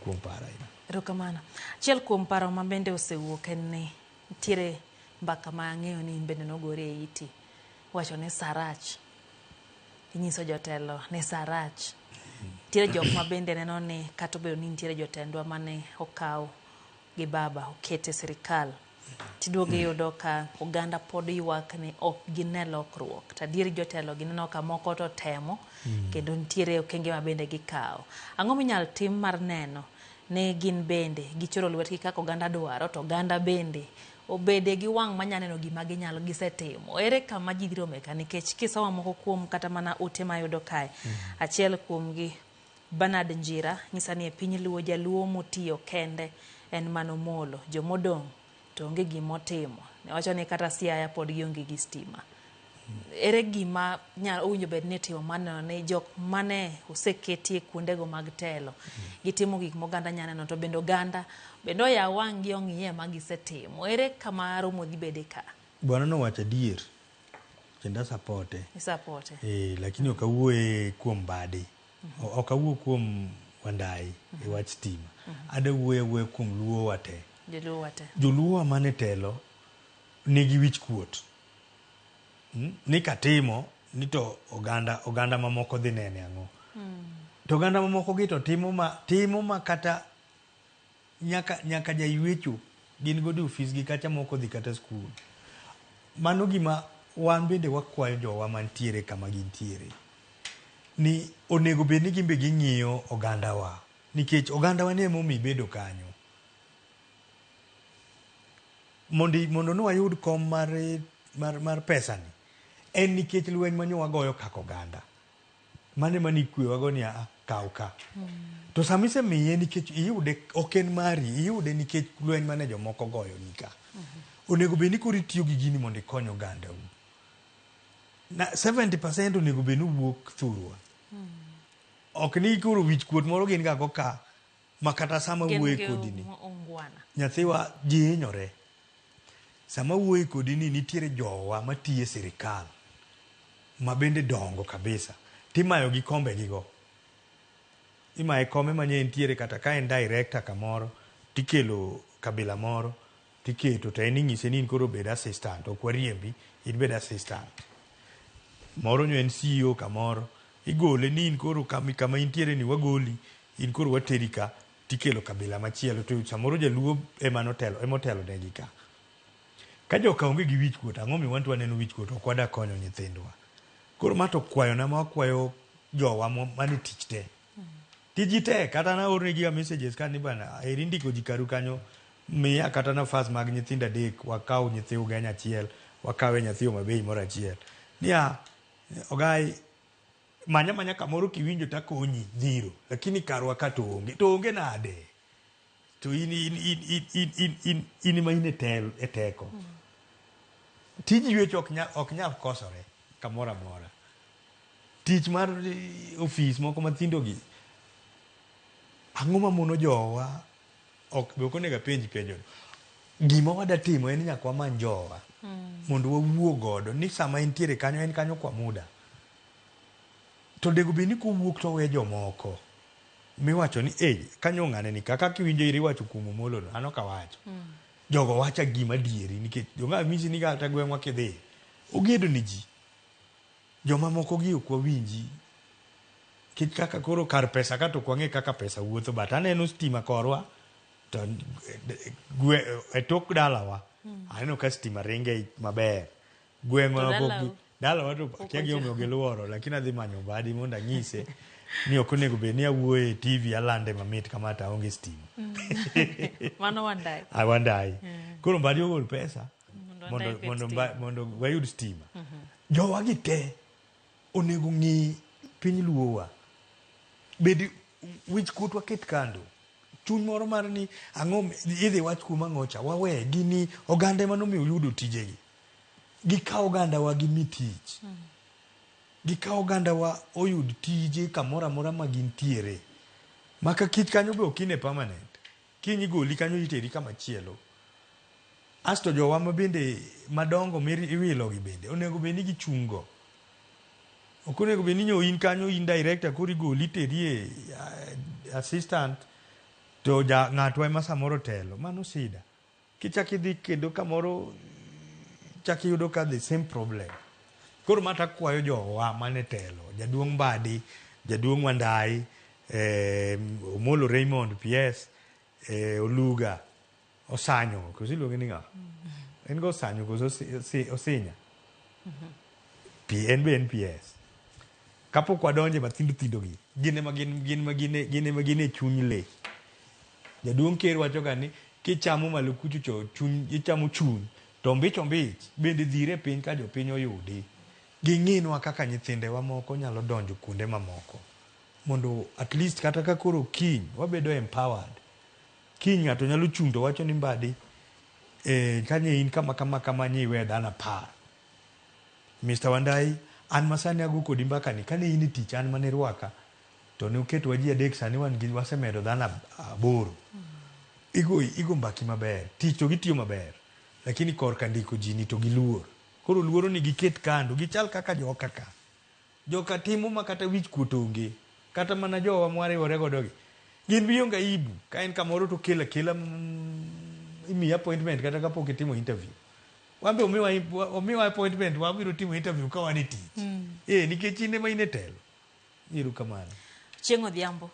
kuom paro aina. Erokamano. Achiel kuom paro ma bende osewuok en ni nitiere mbaka ma ang'eyo ni in bende nogori e iti. Wacho ni saa rach. Inyiso jotelo ni saa rach. Nitiere jok ma bende neno ni kata obedo ni nitiere jotendwa mane okaw gi baba oket e sirikal tiduogo iyudo ka oganda pod ywak ni ok gine lokruok. To adieri jotelo gineno ka moko to temo kendo nitiere okenge ma bende gikawo. Ang'o minyal tim mar neno ni gin bende gichoro lwetgi kaka oganda dwaro to oganda bende obede gi wang' manya neno gima ginyalo gisetimo. Ere kama ji dhi rome ka nikech kisomo moko kuom kata mana ote mayudo kae, achiel kuomgi Bernard Njira nyisa ni e piny Luo jaluo motiyo kende en mana Omolo, jomodong' to onge gima otimo. Wacho ni kata Siaya pod gionge gi stima. Ere gima owinjo bed ni itimo mar neno ni jok mane oseketie kuondego mag telo gitimo gik ma oganda nyalo neno to bende oganda bende oyaw wang'gi ong'iye ma gisetimo. Ere kama romo dhi bede ka? Bwana nowacho adier kendo asapote. Isapote. Eh, lakini ok awuoye kuom Mbadi. Ok awuo kuom Wandayi e wach stima. Ada wuoyo awuoya kuom Luo wa te. Joluo wa te. Joluo wa mane telo nigi wich kuot. Ni katimo ni to oganda oganda mamoko dhi nene ang'o. To oganda mamoko gi to timo ma timo ma kata nyaka nyaka jaywecho gin godo e ofis gi kacha moko dhi kata skul. Mano gima wan bende wakwayo jowa mantiere kama gintiere ni onego bed ni gin be ging'iyo ogandawa nikech ogandawa ni emomiyo ibedo kanyo. Mondo mondo ne wayud kom mar, mar, mar pesani en nikech lweny manyo wagoyo kaka oganda. Mano ema nikwewago ni a kaw ka. To sama isemiye nikech iyude ok en mari, iyude nikech lweny mane jomoko goyoni ka. Onego bed ni koro itiyo gi gini mondo ikony ogandau. Na 70% onego bed ni wuok thurwa. Ok ni koro wich kuot moro gin ga go ka ma kata sama wuoye kodi ni nyathiwa ji hinyore. Sama wuoye kodi ni nitiere jowa matiyo e sirikal ma bende dongo kabisa timayo gi kombe gi go. Imaye kome ma nye entiere kata ka en director kamoro tikelo kabila moro tiketo to en inyise ni in koro bed assistant ok wariembi in bed assistant. Moro nyo en CEO kamoro igole ni in koro kama intiere ni wagoli in koro wateri ka tikelo kabila machielo to samoro jaluo ema notelo ema otelo negi ka. Ka joka onge gi wich kuot ang'o mi wanto waneno wich kuot ok wada konyo nyithindwa. Koro ma to kwayona ma wakwayo jowa mane tich te. Tiji tek kata naornegi ga messages ka ni bana eri ndiko ji karu kanyo miya kata nafas mag nyithindo adek wakaw nyithi Ugenya achiel wakawe nyathi Homa Bay moro achiel. Niya ogai manya manya kamoro kiwinjo takonyi dhiro lakini karwa ka to onge to onge nade to in in in in in in in in ema in e tel e teko tij ywecho ok nyal ok nyal kosore kamoro amora tich mar ofis moko mathindo gi ang'o mamono jowa ok be ok onego apenji penjono gima wada timo en ni nyaka wamany jowa mondo wawuo godo ni sama entiere kanyo en kanyo kwa muda to onego bed ni kowuok to owe jomoko miwacho ni eh kanyo ng'ane ni kaka kiwinjo iri iwacho kuom Omolo no an ok awacho jogo wacha gima adieri nikech jonga misi ni kata gweng'wa kidhi ogedo ni ji joma moko gi ok wawinji nikech kaka koro kar pesa ka to ok wang'e kaka pesa wuotho but aneno stima korwa to gwe, e tok dalawa aneno ka stima ringe maber gweng'wa To pok dalau? gi- dalawa to Pok akia gimomiyo ochopo. giluoro lakini adhi manyo Mbadi mondo anyise ni ok onego bed ni awuoyo e TV alande mamit kama to aonge stima Mano Wandayi. Ah, Wandayi koro Mbadi ogol pesa Mondo mondo Wandayi oket mondo stima. Mondo wayud stima jowa gi te onego ng'i piny luowa bed wich kuot waket kando chuny moro mar ni ang'o idhi wach kuom ang'o cha wawe gini oganda ema nomiyo oyudo tijegi gikaw ogandawa gimi tich gikaw ogandawa oyud tije kamoro amora ma gintiere maka kich kanyo be ok ine permanent kiny igoli kanyo iteri kama chielo asto jowa ma bende madongo miwilo gi bende onego bed ni gichung' go ok onego bed ni nyo in kanyo in director koro igoli iteri e assistant to To ja ng'atwa ema samoro telo, mano sida. Kichak idhi kendo kamoro chak iyudo ka the same problem. Koro ma takwayo jowa mane telo, jaduong' Mbadi, jaduong' Wandayi, Omolo Raymond PS, Oluga, Osanyo, koso iluonge ni ng'a? En go Osanyo koso Osinya? P, en be en PS. Kapok wadonje mathindo thindo gi, gin ema gin, gin ema gin, gin ema gin e chuny le. Jaduong' ker wacho ga ni kichamo malo kucho cho chuny, ichamo chuny to ombich ombich bende dhire piny ka jopiny oyudi. Ging'inwa kaka nyithindewa moko nyalo donjo kuonde mamoko mondo at least kata ka koro kiny wabedo empowered. Kiny ng'ato nyalo chung' to wacho ni Mbadi, kanye in kama kama kama nyiwe dhano 10. Mr. Wandayi, an masani ago kodi mbaka ni kane in e tich an mane rwaka to ne uketwa ji 3 sani wan gi wasemedo dhano 8. Igo mbaki maber, tich to gitiyo maber, lakini korka ndiko ji ni to giluor. Koro luoro ni giket kando, gichal kaka joka ka. Joka timo ma kata wich kuot onge, kata mana jowa mwariwore godo gi. Gin gionge aibu, ka en kamoro to kela kela imiyi appointment kata kapok itimo interview. Wan be omiwa appointment wabiro timo interview ka wan e tich. Nikech in ema in e telo. Erokamano. Chieng' odhiambo.